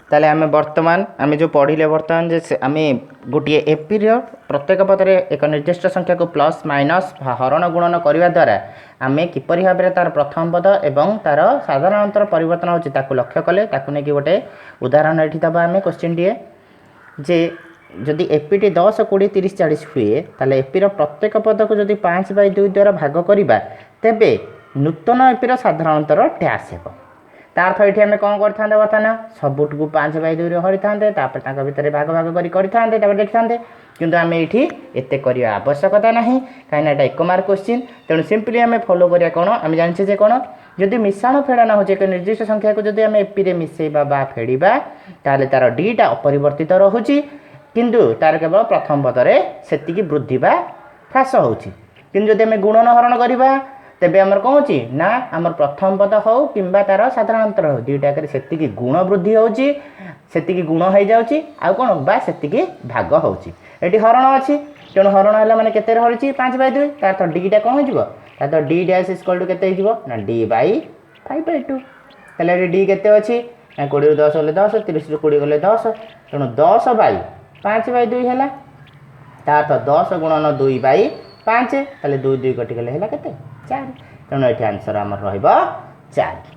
ତାହେଲେ ଆମେ ବର୍ତ୍ତମାନ ଆମେ ଯେଉଁ ପଢ଼ିଲେ ବର୍ତ୍ତମାନ ଯେ ଆମେ ଗୋଟିଏ ଏପିର ପ୍ରତ୍ୟେକ ପଦରେ ଏକ ନିର୍ଦ୍ଦିଷ୍ଟ ସଂଖ୍ୟାକୁ ପ୍ଲସ୍, ମାଇନସ୍, ହରଣ, ଗୁଣନ କରିବା ଦ୍ୱାରା ଆମେ କିପରି ଭାବରେ ତା'ର ପ୍ରଥମ ପଦ ଏବଂ ତା'ର ସାଧାରଣ ଅନ୍ତର ପରିବର୍ତ୍ତନ ହେଉଛି, ତାକୁ ଲକ୍ଷ୍ୟ କଲେ। ତାକୁ ନେଇକି ଗୋଟେ ଉଦାହରଣ ଏଠି ଦେବା ଆମେ କୋଶ୍ଚିନ୍ଟିଏ ଯେ ଯଦି ଏପିଟି 10, 20, 30, 40 ହୁଏ, ତାହେଲେ ଏପିର ପ୍ରତ୍ୟେକ ପଦକୁ ଯଦି 5/2 ଦ୍ୱାରା ଭାଗ କରିବା, ତେବେ ନୂତନ ଏପିର ସାଧାରଣ ଅନ୍ତର ଡ୍ୟାସ୍ ହେବ। ତା ଅର୍ଥ ଏଠି ଆମେ କ'ଣ କରିଥାନ୍ତେ? ବର୍ତ୍ତମାନ ସବୁଟିକୁ 5/2ରେ ହରିଥାନ୍ତେ, ତାପରେ ତାଙ୍କ ଭିତରେ ଭାଗ ଭାଗ କରି କରିଥାନ୍ତେ, ତାପରେ ଦେଖିଥାନ୍ତେ। କିନ୍ତୁ ଆମେ ଏଇଠି ଏତେ କରିବା ଆବଶ୍ୟକତା ନାହିଁ, କାହିଁକିନା ଏଇଟା 1 ମାର୍କ କୋଶ୍ଚିନ୍। ତେଣୁ ସିମ୍ପଲି ଆମେ ଫଲୋ କରିବା କ'ଣ? ଆମେ ଜାଣିଛେ ଯେ କ'ଣ, ଯଦି ମିଶାଣ ଫେଡ଼ାଣ ହେଉଛି, ଏକ ନିର୍ଦ୍ଦିଷ୍ଟ ସଂଖ୍ୟାକୁ ଯଦି ଆମେ ଏପିରେ ମିଶାଇବା ବା ଫେଡ଼ିବା, ତାହେଲେ ତା'ର ଡିଟା ଅପରିବର୍ତ୍ତିତ ରହୁଛି, କିନ୍ତୁ ତା'ର କେବଳ ପ୍ରଥମ ପଦରେ ସେତିକି ବୃଦ୍ଧି ବା ହ୍ରାସ ହେଉଛି। କିନ୍ତୁ ଯଦି ଆମେ ଗୁଣନ ହରଣ କରିବା, ତେବେ ଆମର କ'ଣ ହେଉଛି ନା ଆମର ପ୍ରଥମ ପଦ ହେଉ କିମ୍ବା ତା'ର ସାଧାରଣ ଅନ୍ତର ହେଉ, ଦୁଇଟା ଆଗରେ ସେତିକି ଗୁଣ ବୃଦ୍ଧି ହେଉଛି, ସେତିକି ଗୁଣ ହେଇଯାଉଛି, ଆଉ କ'ଣ ବା ସେତିକି ଭାଗ ହେଉଛି। ଏଠି ହରଣ ଅଛି, ତେଣୁ ହରଣ ହେଲା ମାନେ କେତେରେ ହରିଛି? 5/2। ତାର ତ ଡିଟା କ'ଣ ହେଇଯିବ? ତାର ତ ଡି ଡ୍ୟାସ୍ ଇସ୍କଲ୍ ଟୁ କେତେ ହେଇଯିବ ନା ଡି ବାଇ 5/2। ତାହେଲେ ଏଠି ଡି କେତେ ଅଛି ନା 20ରୁ 10 ଗଲେ 10, 30ରୁ 20 ଗଲେ 10, ତେଣୁ 10 ବାଇ 5/2 ହେଲା। ତା ଅର୍ଥ 10 ଗୁଣନ 2/5। ତାହେଲେ 2 2 କଟିଗଲେ ହେଲା କେତେ? 4। ତେଣୁ ଏଠି ଆନ୍ସର୍ ଆମର ରହିବ 4।